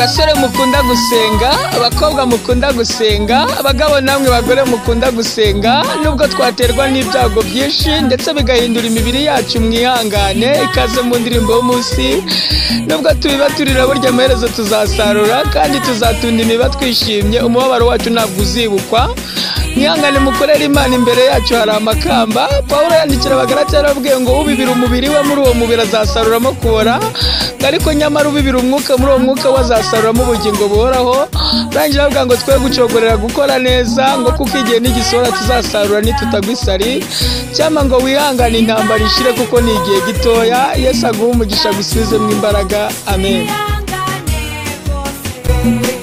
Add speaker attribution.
Speaker 1: Basore mukunda gusenga, abakobwa mukunda gusenga, abagabo namwe bagore mukunda gusenga, nubwo twaterwa n'ibyago byinshi ndetse bigahindura imibiri yacu, mwihangane. Ikaze mu ndirimbo y'umunsi. Nubwo tubiba turira, burya amaherezo tuzasarura kandi tuzatunda imiba twishimye. Umubabaro wacu ntabwo uzibukwa. Mwihangane mukorere Imana, imbere yacu hari amakamba. Pawulo yandikira Abagalatiya yarababwiye ngo ubibira umubiri we muri uwo mubiri azasaruramo kubora, ariko nyamara ubibira umwuka muri uwo mwuka we azasaruramo ubugingo buhoraho. Rangira avuga ngo twe gucogorera gukora neza, ngo kuko igihe nigisohora tuzasarura nitutagwa isari. Cyangwa ngo wihangane intambara ishire kuko ni igihe gitoya. Yesu aguhe umugisha, agusubizemo imbaraga. Amen.
Speaker 2: Ihangane rwose.